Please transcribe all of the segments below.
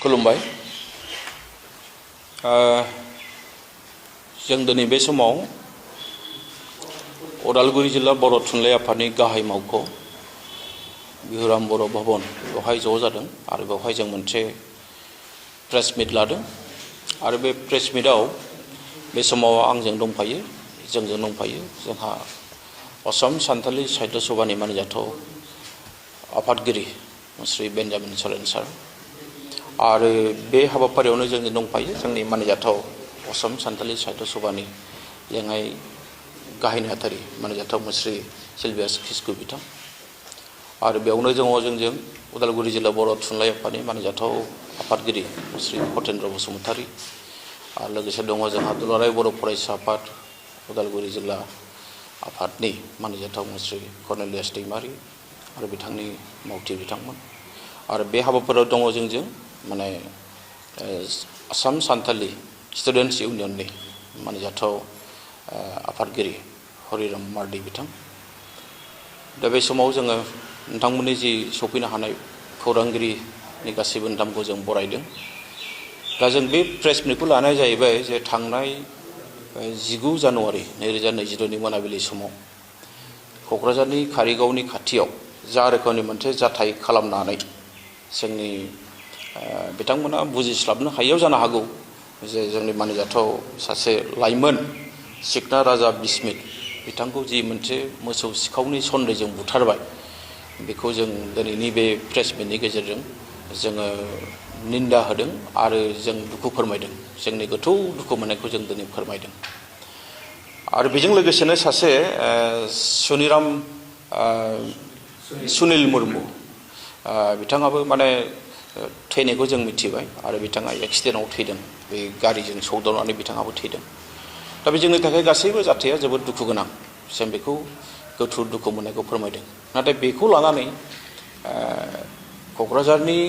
खुलुमबाय। जों दिनै बे समाव उदालगुरि जिल्ला बर' थुनलाइ आफादनि गाहाय मावख' बिहुराम बर' भवन बेवहाय ज' जादों आरो बेवहाय जों मोनसे प्रेस मिट लादों आरो बे प्रेस मिटआव बे समाव आंजों दंफायो जोंजों दंफायो जोंहा असम सानथालि साहित्य सभानि मानिजाथाव आफादगिरि श्री बेन्जामिन सरेन सार आरो बे हाबाफारियावनो जोंजों दंफायो जोंनि मानिजाथाव असम सानथालि साहित्य सभानि जोंहाय गाहाय नेहाथारि मानिजाथाव मुस्रि सिलभियास किस्कु बिथां आरो बेयावनो दङ जोंजों उदालगुरि जिल्ला बर' थुनलाइ आफादनि मानिजाथाव आफादगिरि श्री खतेन्द्र बसुमतारी आरो लोगोसे दङ जोंहा दुलाराय बर' फरायसा आफाद उदालगुरि जिल्ला आफादनि मानिजाथाव मुस्रि कर्नेलियास दैमारि आरो बिथांनि मावथि बिथांमोन आरो बे हाबाफारियाव दङ जोंजों माने आसाम सानथालि स्टुडेन्टस इउनियननि मानिजाथाव आफादगिरि हरिराम मार्डि बिथां। दा बे समाव जोङो नोंथांमोननि जि सफैनो हानाय खौरांगिरिनि गासैबो नोंथांमोनखौ जों बरायदों। दा जों बे प्रेस मिटखौ लानाय जाहैबाय जे थांनाय 19 जानुवारि 2022नि मोनाबिलि समाव क'क्राझारनि कारिगावनि खाथियाव जा रोखोमनि मोनसे जाथाय खालामनानै जोंनि बिथांमोना बुजिस्लाबनो हायैयाव जानो हागौ जे जोंनि मानिजाथाव सासे लाइमोन सिकना राजा बिस्मित बिथांखौ जि मोनसे मोसौ सिखावनि सन्देहजों बुथारबाय बेखौ जों दिनैनि बे प्रेस मिटनि गेजेरजों जोङो निन्दा होदों आरो जों दुखु फोरमायदों जोंनि गोथौ दुखु मोननायखौ जों दिनै फोरमायदों। आरो बेजों लोगोसेनो सासे सुनिल मुर्मु बिथाङाबो माने थैनायखौ जों मिथिबाय आरो बिथाङा एक्सिडेन्टआव थैदों बे गारिजों सौदावनानै बिथाङाबो थैदों। दा बे जोंनि थाखाय गासैबो जाथाया जोबोद दुखु गोनां जों बेखौ गोथौ दुखु मोननायखौ फोरमायदों। नाथाय बेखौ लानानै क'क्राझारनि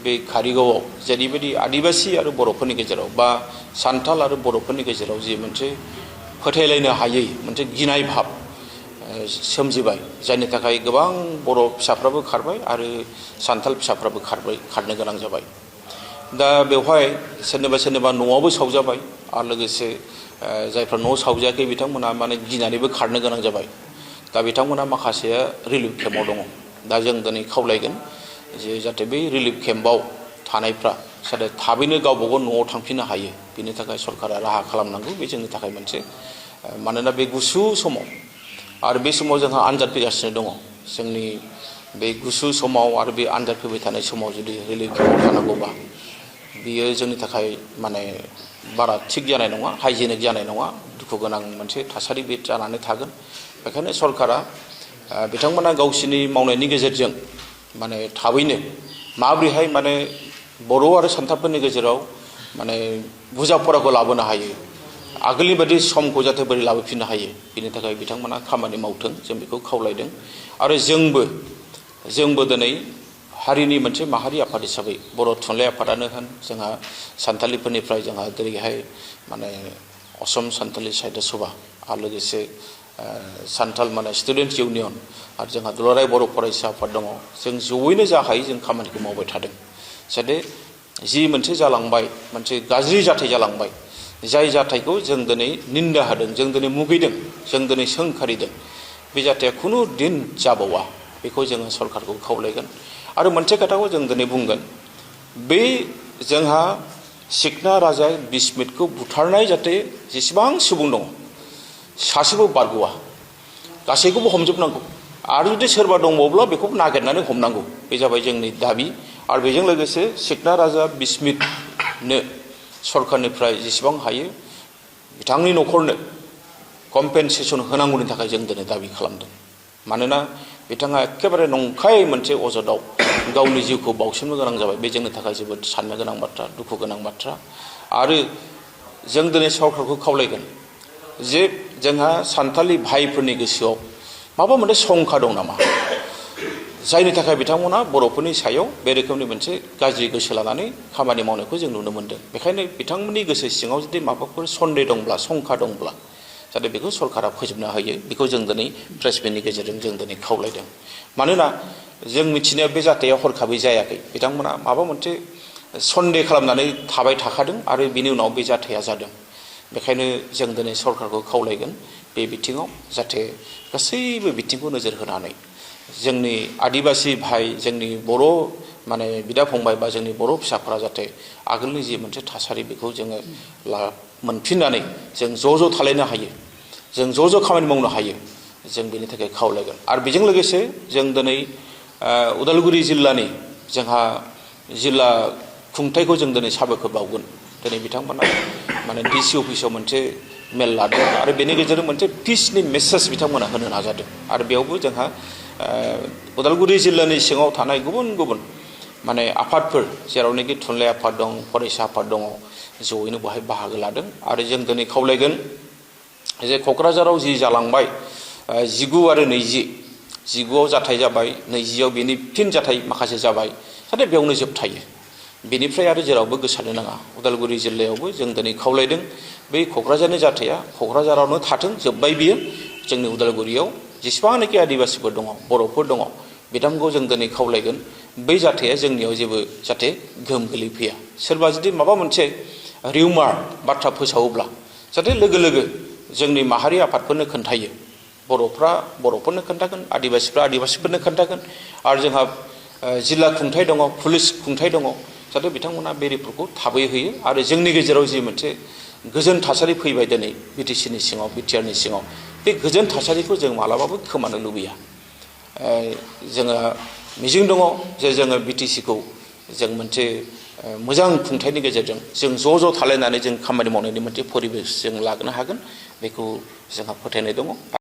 बे कारिगावआव जेरैबायदि आदिबासि आरो बर'फोरनि गेजेराव बा सान्थाल आरो बर'फोरनि गेजेराव जि मोनसे फोथायलायनो हायै मोनसे गिनाय भाब सोमजिबाय जायनि थाखाय गोबां बर' फिसाफ्राबो खारबाय आरो सान्थाल फिसाफ्राबो खारनो गोनां जाबाय। दा बेवहाय सोरनिबा न'आवबो सावजाबाय आरो लोगोसे जायफ्रा न'आव सावजायाखै बिथांमोना माने गिनानैबो खारनो गोनां जाबाय। दा बिथांमोना माखासेया रिलिफ केम्पआव दङ। दा जों दिनै खावलायगोन जे जाहाथे बै रिलिफ केम्पआव थानायफ्रा जाहाथे थाबैनो गावबागाव न'आव थांफिननो हायो बेनि थाखाय सरकारा राहा खालामनांगौ बे जोंनि थाखाय मोनसे मानोना बे गुसु समाव आरो बे समाव जोंहा आनजाद फैगासिनो दङ जोंनि बे गुसु समाव आरो बे आनजाद फैबाय थानाय समाव जुदि रिलिफ केम्पआव थानांगौबा बियो जोंनि थाखाय माने बारा थिग जानाय नङा हाइजेनिक जानाय नङा दुखु गोनां मोनसे थासारि बे जानानै थागोन। बेखायनो सरकारा बिथांमोना गावसिनि मावनायनि गेजेरजों माने थाबैनो माबोरैहाय माने बर' आरो सान्थालफोरनि गेजेराव माने बुरजा फराखौ लाबोनो हायो आगोलनि बायदि समखौ जाहाथे बोरै लाबोफिननो हायो बेनि थाखाय बिथांमोना खामानि मावथों जों बेखौ खावलायदों। आरो जोंबो दिनै हारिनि मोनसे माहारि आफाद हिसाबै बर' थुनलाइ आफादानो होन जोंहा सान्थालिफोरनिफ्राय जोंहा जेरैहाय माने असम सानथालि साहित्य सभा आरो लोगोसे सान्थाल माने स्टुडेन्टस इउनियन आरो जोंहा दुलाराय बर' फरायसा आफाद दङ। जों जयैनो जा हायो जों खामानिखौ मावबाय थादों जाहाथे जि मोनसे जालांबाय मोनसे गाज्रि जाथाय जालांबाय जाय जाथायखौ जों दिनै निन्दा होदों जों दिनै मुगैदों जों दिनै सोंखारिदों बे जाथाया खुनु दिन जाबावा बेखौ जोङो सरकारखौ खावलायगोन। आरो मोनसे खोथाखौ जों दिनै बुंगोन बे जोंहा सिकना राजा बिस्मितखौ बुथारनाय जाहाथे जेसेबां सुबुं दङ सासेबो बारग'आ गासैखौबो हमजोबनांगौ आरो जुदि सोरबा दंबावब्ला बेखौ नागिरनानै हमनांगौ बे जाबाय जोंनि दाबि। आरो बेजों लोगोसे सिकना राजा बिस्मितनो सरकारनिफ्राय जेसेबां हायो बिथांनि न'खरनो कम्पेनसेसन होनांगौनि थाखाय जों दिनै दाबि खालामदों। मानोना बिथाङा एखेबारे नंखाय मोनसे अजदाव गावनि जिउखौ बावसोमनो गोनां जाबाय बे जोंनि थाखाय जोबोद साननो गोनां बाथ्रा दुखु गोनां बाथ्रा। आरो जों दिनै सरकारखौ खावलायगोन जे जोंहा सान्थालि भाइफोरनि गोसोआव माबा मोनसे शंका दं नामा जायनि थाखाय बिथांमोना बर'फोरनि सायाव बे रोखोमनि मोनसे गाज्रि गोसो लानानै खामानि मावनायखौ जों नुनो मोनदों। बेखायनो बिथांमोननि गोसो सिङाव जुदि माबाफोर सन्देह दंब्ला शंका दंब्ला जाहाथे बेखौ सरकारा फोजोबनो हायो बेखौ जों दिनै प्रेस मिटनि गेजेरजों जों दिनै खावलायदों। मानोना जों मिथिनायाव बे जाथाया हरखाबै जायाखै बिथांमोना माबा मोनसे सन्देह खालामनानै थाबाय थाखादों आरो बिनि उनाव बे जाथाया जादों। बेखायनो जों दिनै सरकारखौ खावलायगोन बे बिथिङाव जाहाथे गासैबो बिथिंखौ नोजोर होनानै जोंनि आदिबासि भाई जोंनि बर' माने बिदा फंबाय बा जोंनि बर' फिसाफोरा जाहाथे आगोलनि जि मोनसे थासारि बेखौ जोङो मोनफिननानै जों ज' थालायनो हायो, जों ज' खामानि मावनो हायो, जों बेनि थाखाय खावलायगोन। आरो बेजों लोगोसे जों दिनै उदालगुरि जिल्लानि जोंहा जिल्ला खुंथायखौ जों दिनै साबायखर बावगोन। दिनै बिथांमोना माने डिसि अफिसाव मोनसे मेल लादों आरो बेनि गेजेरजों मोनसे पिसनि मेसेज बिथांमोना होनो नाजादों। आरो बेयावबो जोंहा उदालगुरि जिल्लानि सिङाव थानाय गुबुन गुबुन माने आफादफोर जेरावनोखि थुनलाइ आफाद दं, फरायसा आफाद दङ, जयैनो बेवहाय बाहागो लादों। आरो जों दिनै खावलायगोन जे क'क्राझाराव जि जालांबाय 19 आरो 20, 19आव जाथाय जाबाय, 20आव बेनि फिन जाथाय माखासे जाबाय, जाहाथे बेयावनो जोबथायो। बेनिफ्राय आरो जेरावबो गोसारनो नाङा। उदालगुरि जिल्लायावबो जों दिनै खावलायदों बै क'क्राझारनि जाथाया क'क्राझारावनो थाथों, जोब्बाय बियो। जोंनि उदालगुरियाव जेसेबांनाखि आदिबासिफोर दङ, बर'फोर दङ, बिथांमोनखौ जों दिनै खावलायगोन बै जाथाया जोंनियाव जेबो जाहाथे गोहोम गोलैफैया। सोरबा जुदि माबा मोनसे रिउमार बाथ्रा फोसावोब्ला जाहाथे लोगो लोगो जोंनि माहारि आफादफोरनो खोन्थायो। बर'फ्रा बर'फोरनो खोन्थागोन, आदिबासिफ्रा आदिबासिफोरनो खोन्थागोन। आरो जोंहा जिल्ला खुंथाय दङ, पुलिस खुंथाय दङ, जाहाथे बिथांमोना बे रिपर्टखौ थाबै होयो। आरो जोंनि गेजेराव जि मोनसे गोजोन थासारि फैबाय दिनै बिटिसिनि सिङाव, बिटिआरनि सिङाव, बे गोजोन थासारिखौ जों मालाबाबो खोमानो लुबैया। जोङो मिजिं दङ जे जोङो बिटिसिखौ जों मोनसे मोजां खुंथायनि गेजेरजों जों ज' थालायनानै जों खामानि मावनायनि मोनसे परिबेस जों लाबोनो हागोन, बेखौ जोंहा फोथायनाय दङ।